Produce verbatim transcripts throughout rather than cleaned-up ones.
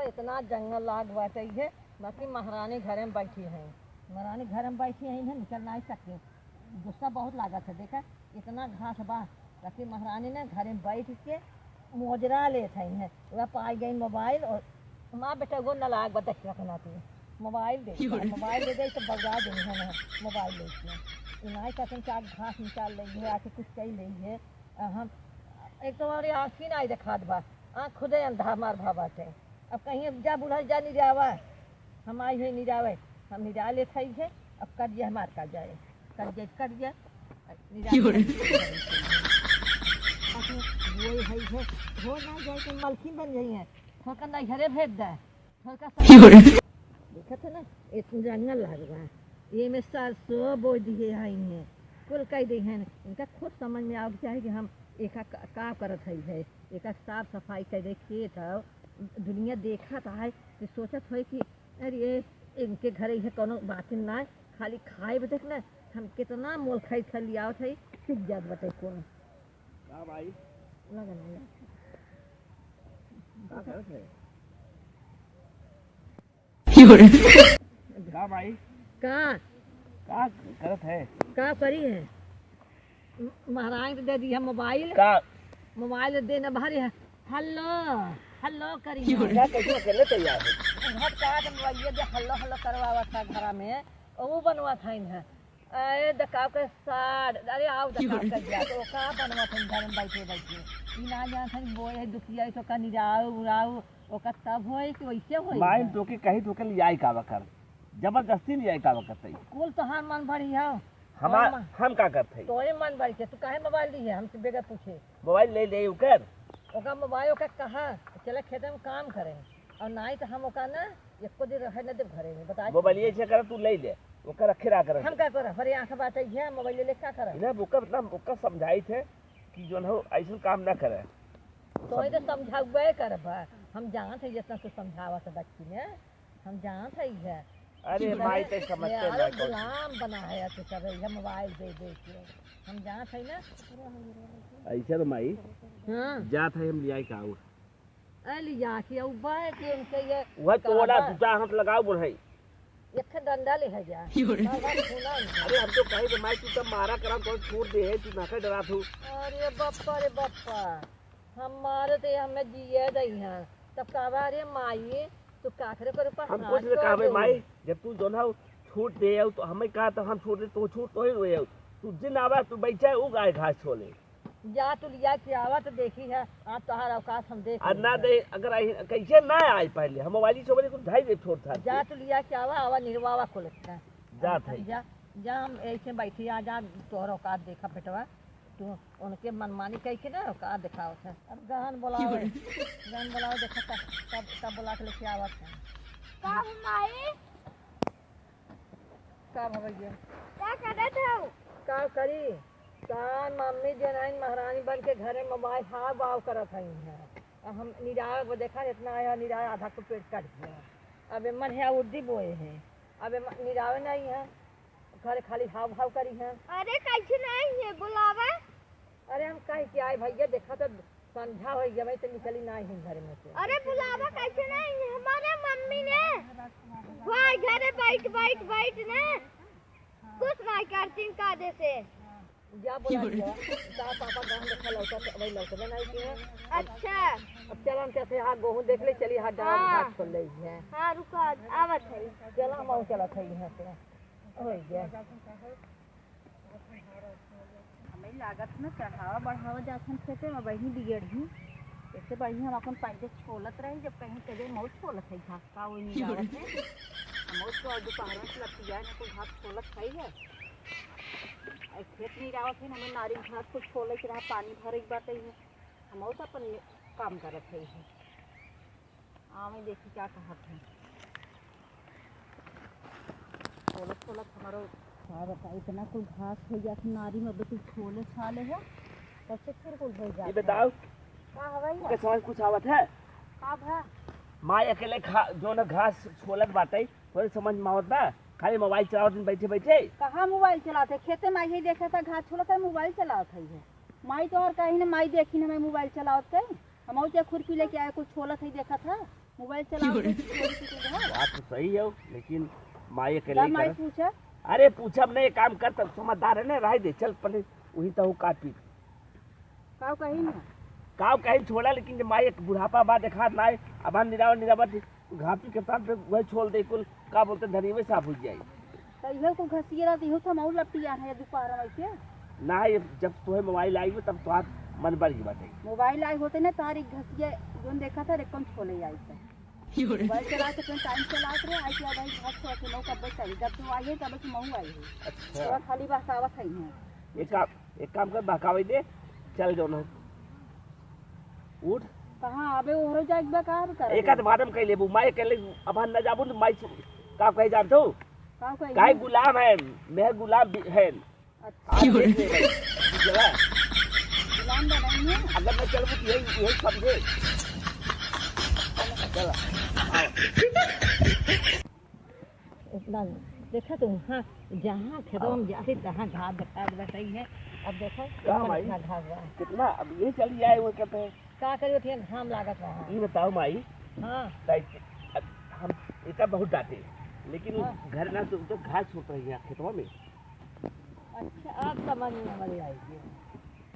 इतना जंगल लाग बाटे है, बाकी महारानी घरे में बैठी है। महारानी घरे में बैठी है, इन्हें निकल नहीं सके। गुस्सा बहुत लागत है। देखा, इतना घास बा, बाकी महारानी ने घरे में बैठ के मोजरा लेत है इन्हें। वह पाई गई मोबाइल और माँ बेटा वो नालायक बा, देख रखना तू। मोबाइल दे, मोबाइल दे दे तो बउरा दे है ना, मोबाइल लेके। इनाई का तुम चार घास निकाल लेंगे, आके कुछ कही लेंगे। आ, हम एक तो हमारे आँखी ना देखात बा, आँख खुदे अंधा हमार भा बाटे। अब कहीं अब जा बूढ़ा जा निरावा, हम आई है निरावे, हम निरा लेत हई है। अब कट जाए हमार, कट जाए, कट जाए, कट जाए। निरा क्यों रे? अब वो है है, हो ना जाए तो मलकिन बन जाई है। थोका ना घरे भेज दे, थोका क्यों रे? देखत है ना, एक जंगल लाग बा, ये में सरसों बो दिए हैं, इन्हें कुल कह दे हैं। इनका खुद समझ में आवे के चाही कि हम एका का, का करत हई है, एका साफ सफाई कर दे, खेत है, दुनिया देखत है, तो सोचत होई कि अरे ये इनके घरे ये कोनो बात ना, खाली खाए बदे ना, हम कितना मोल खाई खा लियावत है, चुप जात बटे कौन। का भाई? लगा ना यार। का करत है? का भाई? का? का करत है? का करी है? म-, महाराज के दे दी है मोबाइल। का? मोबाइल दे न भरे है। हेलो, हेलो करी है। का कैसे अकेले तैयार है? घर का आदमी वही दे हेलो, हेलो करवावत है घरा में। ओ बनवा था इन्हें। अरे दकाव के सार, अरे आओ दकाव के जा, तो का बनवा था घर में बैठे बैठे। ई ना जान था बोए है दुखिया है तो का निराओ उराओ, ओका तब होए कि वैसे होए माई है। तोके कही तोके लियाई का बकर, जबरदस्ती लियाई का बकर तई। कुल तोहार मन भरी है। हमार, हम हम का करत हई? तोरे मन भरी के, तू काहे मोबाइल दी है हमसे बेगर पूछे? मोबाइल ले ले उकर। ओका मोबाइल ओका कहा, चले खेते में काम करे, और नाई तो हम ओका ना एको दिन रहे न देब घरे में, बता। मोबाइल ये से कर, तू ले ले, ओकर रखे रहा कर। हम का करब? हमारी आँख बाटे है, मोबाइल ले ले का करब? ना, ओकर मतलब ओकर समझाई थे कि जोन हो ऐसन काम ना करे। तोहे तो समझाउबे करब, हम जानत है जितना तू समझावत है बच्ची ने, हम जानत है है। अरे माई, ते समझते यार, ना कुछ। गुलाम बना है तू सब, ये मोबाइल दे दे के। हम जानत है ना। ऐसे रो माई, हाँ। जात है हम लियाई का आऊ। ए लिया के आऊ बा के उनके ये वह तोड़ा काबर। दूसरा हाथ लगाओ बोल है। एक ठे डंडा ले है जा। क्यों रे? बाबा सुना ना। अरे हम तो कहे कि माई तू तब मारा करा तो छोड़ दे है, तू ना कर डरा तू। अरे बप्पा रे बप्पा। हम मारे ते हमें जिए दई हैं। तब कहबा, "अरे माई, तू काकरे पर ऊपर हम हाथ कुछ नहीं छोड़ कहबे दो।" माई, जब तू जोन है छूट दे आऊ तो हमें कहा तो हम छूट दे, तो छूट तो ही हुए आऊ। तू जिन आवा, तू बैठा है, वो गाय घास छोले। जा तू लिया के आवा तो देखी है, आप तोहार औकात हम देख आ ना लेंगे। दे, अगर आई, कैसे ना आए पहले, हम मोबाइल से बोले कुछ ढाई दे छोड़ था। जा तू लिया के आवा, आवा निरवावा को लगता है। जा हम, भाई। जा, जा हम ऐसे बैठी, आ जा, तोहर औकात देखा बेटवा। तू उनके मनमानी कह के ना का दिखावत है। अब गहन बोलावे, गहन बोलावे, देखा का, कब, कब बोला के लेके आवत है। का हो माई? का भवैया? का करत हऊ? का करी? का मम्मी जेनाइन महारानी बन के घरे मोबाइल हाव बाव करत हई है। अब हम निराय वो देखा इतना आया, निराय आधा को पेट कट गया। अब एमन है उर्दी बोए हैं, अब एमन निरावे नहीं है, घरे खाली हाव भाव करी हैं। अरे कैसे नहीं है बुलावे? अरे हम कह के आए भैया, देखा तो संझा हो गया, मैं तो निकली ना ही घर में से। अरे बुलावा कैसे नहीं? हमारे मम्मी ने भाई घरे बैठ, बैठ, बैठ ने कुछ नहीं करती का जैसे। जा बोला दिया, का पापा गाँव में खा लौटा, वही लौटा बनाई के है। अच्छा। अब चल हम कैसे हाँ गेहूँ देख ले, चली हाँ डाल हाँ। भात कर ले है। हाँ रुका, आवत है। चला हम चला था यहाँ से। हो गया। हमें लागत न चढ़ावा बढ़ावा जात हम खेते में बहिनी बिगड़ही। इससे बढ़िया हम अपन पहले छोलत रही, जब कहीं कहे मौत छोलत है घास का वही नहीं आवत है। मौत तो दोपहर में लतिया ने कोई घास छोलत है है। और खेत नहीं आवत है, हमें नारी घास को छोले के रहा, पानी भरे के बात है। हम तो अपन काम करत है। आवे देखी का कहत है। छोलत, छोलत हमारो का बता, इतना कुल घास हो गया कि नारी में अब तू छोले छाले है, तब से फिर कुल हो ये जात है। बताओ, का हवाई तू है? के समझ कुछ आवत है? का भा? माई अकेले खा, जो न घास छोलत बाटे, तोरे समझ में आवत बा? खाली मोबाइल चलावत दिन बैठे बैठे। कहाँ मोबाइल चलावत है? खेते में आइए देखा था, घास छोलत है, मोबाइल चलावत है। माई तो और कहीं ना, माई देखी ना, मैं मोबाइल चलावत कहीं। हम और क्या खुरपी लेके आए, कुछ छोलत है, देखा था। मोबाइल चलाओ, क्यों रे? तो चोरी से तो घर। बात तो सही है, लेकिन माई अकेले जब माई करे। पूछा। अरे पूछब नहीं, काम कर, तब समझदार है ना, रह दे, चल पहले वही तो काट पीट। काव कही ना? काव कही छोड़ा, लेकिन जब माई एक बुढ़ापा बा, देखा ना, अब हम निरावत निरावत घापी के साथ वही छोड़ दे कुल, का बोलते, धनिये साफ हो जाई। तो इहो तो घसिए रहत, इहो तो हम और लपटिया है दोपहर में के। ना, ये जब तोहे मोबाइल आई हो, तब तोहार मन बढ़ गई बाटे। मोबाइल आई होते ना, तोहार एक घसिए जोन देखा था, रे कौन छोले आई था। क्यों रे? मोबाइल चला के अपने टाइम चलात रहे, आई के भाई घास छोड़ा के नौ कब्बे चाहिए, जब तू आई है, तब से महू आई है। अच्छा। थोड़ा खाली बहकावत है यहाँ। एक काम, एक काम कर, बहकावे दे, चल जाओ ना। उठ। कहाँ अबे ओहरो जाए के बा, का करे? एक आध बादम कह लेबू, माई कह ले, अब हम न जाबू तो माई सु-, का कहे जानत हो? का कहे? काहे गुलाम है, मैं गुलाम भी है। अच्छा। आज देख ले भाई, बुझला? गुलाम बनाई है? अगर मैं चलबू तो यही, यही समझे। चला, आओ। इतना देखा तो वहाँ जहाँ खेतवा में जाते तहाँ घास दिखाई देता ही है। अब देखो का भाई? इतना घास बा। कितना? अब ये चली आए वो कहते हैं। का करी, ओठिया घाम लागत रहा। ये बताओ माई। हाँ। ताई, अब हम इतना बहुत डांटे, लेकिन हाँ। घर ना तो, तो घास छोड़ रही है खेतवा में। अच्छा, अब समझ में हमारे आई गई।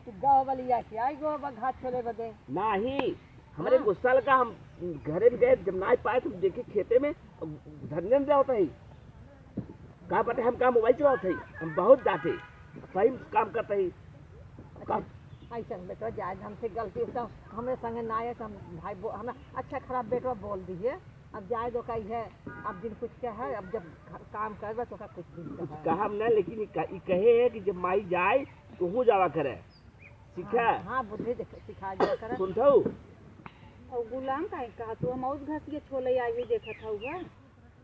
तू गाँव वाली आके आई गो, अब घास छोड़े बदे। नहीं, हमरे हाँ। गुस्सा लगा, हम घरे में गए, जब ना पाए तो देखे खेते में धनियन दे होता है। का पता हम का मोबाइल चलावत है, हम बहुत डांटे, सही काम करते हैं। का अच्छा, ऐसा बेटवा जाए, हमसे गलती हो तो हमरे संगे ना आए तो हम भाई बो-, हमें अच्छा खराब बेटवा बोल दिए। अब जाए दो, कही है, अब दिन कुछ क्या है, अब जब घ-, काम करबा तो का कुछ दिन कुछ कहा। कहब ना, लेकिन ई क-, ई कहे है कि जब माई जाए तो हूँ जावा करे। ठीक है? हाँ, हाँ, बुद्धि देख, सिखा दिया करे। सुनत हऊ? और गुलाम काहे कहा तू? हम और घास के छोले आई हुई देखत हऊ है।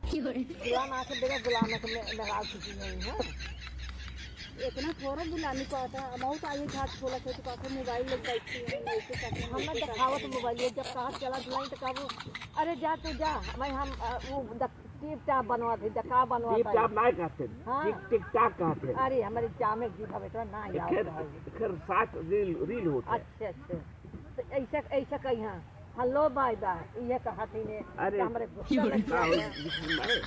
गुलाम आके बेटा गुलाम के में, में राज की नहीं है। इतना थोड़ा गुलामी कहता है, हम और आई घास छोला से तो कहते मोबाइल लेके बैठी है, नहीं तो कहते हम ना नहीं तो देखावत कहते मोबाइल, ये जब कहा चला दुलाई तो कहबो, "अरे जा तू जा, मैं हम, अ, वो द-, टिप टाप बनवा थे, द-, का बनवा टिप था?" टाप ना कहते, हाँ। टिक, टिक टाक कहते। अरे हमारे जामे जी भवे तो ना याद एकर, है। एकर साथ रील, रील होता है। अच्छा, अच्छा। तो ऐसा, ऐसा कही हाँ। हेलो बाय बाय, ये कहत ही ने अरे, कि हमरे गुस्सा लग का गया हो, है। लिख ली मारे।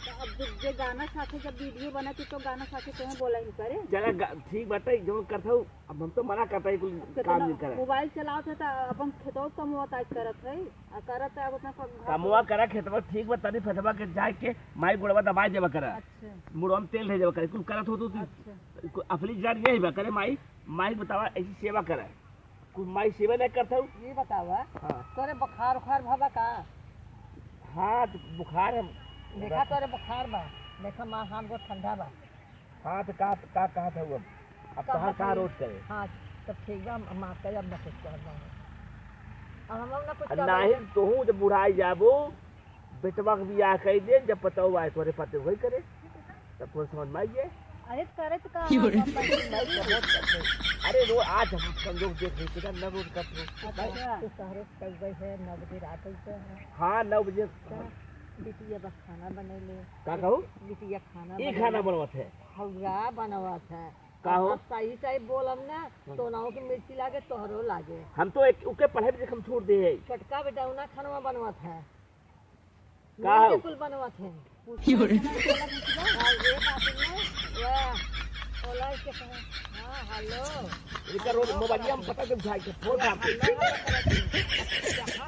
तो अब जब जे गाना साथे जब वीडियो बनत ही तो गाना साथे तोहे बोला ही करे। चला गा-, ठीक बाटे, जौन करत हऊ, अब हम तो मना करत हई, कुल कितना काम नहीं करे। मोबाइल चलावत है तो अपन खेतवा कमवा ताज करत है, आ करत है अब अपना प-, घर कमवा करा खेतवा, ठीक बा, तनी फटवा के जाए के माई गोड़वा दबाए देवा करा। अच्छा। मुड़वा में तेल रह जावा करे, कुल करत हो तू, तू। अच्छा। कुल असली जान यही बा करे माई, माई बतावा ऐसी सेवा करे। कुछ माई सेवा नहीं करत हऊ? ये बतावा, हाँ। तोरे बुखार उखार भवा का? हाँ, तो बुखार हम देखा तोरे बुखार बा, देखा माँ हाथ बहुत ठंडा बा। हाँ, तो का, का कहत हऊ अब? अब कहाँ तोहार का से? रोज करे? हाँ, तब ठीक बा, हम माफ कर, अब ना कुछ कहब ना। अब हम लोग ना कुछ अब कहब नाहीं, नहीं। तोहू जब बुढ़ाई जाबो, बेटवा के बियाह कई दे, जब पतोह आए तोरे पते वही करे, तब तोरे समझ में आई जाए। अरे करे तो का, क्यों रे? हम अपन नहीं, नहीं, नहीं, नहीं। अरे रो, आज हम संजोग देख रहे थे, न रोज करत हो। अच्छा। तो सारे कई गए हैं, नौ बजे रात हो गए हैं। हाँ, नौ बजे। तो बिटिया बस खाना बने ले। का कहू? बिटिया खाना ई बने खाना ले। बनवत है। हौरा बनवत है। का हो? अब सही सही बोलब ना, हाँ। तो ना हो कि मिर्ची लागे, तोहरो लागे। हम तो एक, उके पढ़े भी हम छोड़ दे है। छोटका बेटा उना खाना बनवत है। का मिल के हो? कुल बनवत है। क्यों रे? हाँ, ये बात में, वह, बोला इसके कहे, हाँ, हेलो। इनका रोज हेलो, मोबाइलिया में हेलो। पता जब जाए के, फोन हेलो, करके। हेलो, हेलो,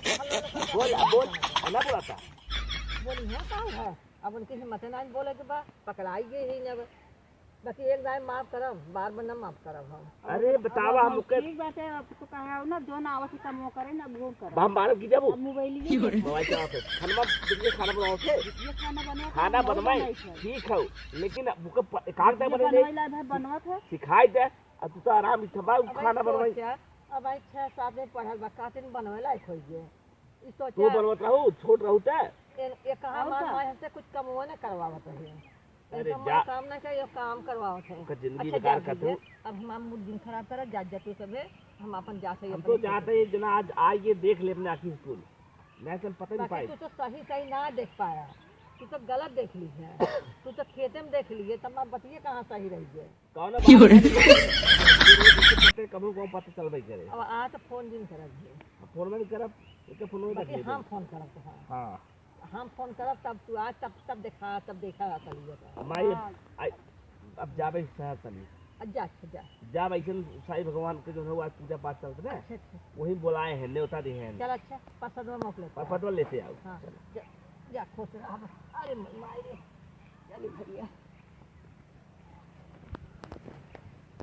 हेलो। बोल, बोल, ना बोलाता। बोली, हाँ, का है? अब उनकी हिम्मत है ना बोले के बा, पकड़ाई गई ही ना। बाकी एक दाई माफ करब, बार बार ना माफ करब हम। अरे, अब बतावा हम हमके ठीक बाटे, अब तो कहा हो ना, जो ना आवत है, तमो करे ना, वो करे। हम मारब की जाबू? अब मोबाइल ये मोबाइल चलावत है। खाना, बिटिया खाना बनावत है। ये खाना बनवा, खाना हम बनवाई, बनाई है। ठीक है, लेकिन अब ओके प-, एक आध ये बने ले। बनवाई ला भाई, बनवत है। सिखाई दे, अब तू तो आराम इठबा, अब खाना आई बनवाई। सोचा, अब आई छह सात में पढ़ल बा, कातिन बनवे लायक होई गए। ई सोचा तू बनवत रहू, छोट रहू त। ए, ए कहाँ और मार का? मार हमसे कुछ कमवा ना करवावत रही। अरे इनका जा। मार काम ना चाहिए, काम करवावत है। ओकर जिंदगी अच्छा, बेकार जा कर दीजिए। दू। अब हमार मूड दिन खराब करा, जा, जा तू सभे, हम अपन जा सही हम अपन तो खेते। जाते हैं जना आज आइए देख ले अपने आँखी से तू। मैं चल पता नहीं बाकी पाए। तू तो सही सही ना देख पाया, तू तो गलत देख ली है। तू तो खेते में देख लिए, तब मैं बतिए कहाँ सही रही है। कौनो बात क्यों रे? नहीं, कबो कौन पता चलबे करे। अब आ तो फोन जिन करब है। अब फोन में नहीं करब। एके फोन में बाकी देख लेबे। हम फोन करब तो, हाँ। हाँ। हम फोन करब तब तू आ, तब, तब देखा, तब देखा चलिए तो। माई, हाँ। आई, अब जाबे शहर तनी। अच्छा, अच्छा, जा। जाब ऐसन साईं भगवान के जो है वो आज पूजा पाठ चलत ना। अच्छा, अच्छा। वही बोलाए हैं, न्योता दिए हैं। चल अच्छा, प्रसादवा मोकले। प्रसादवा लेते आओ। हाँ, चल। जा, जा, खुश रह। अरे माई रे, चल भैया।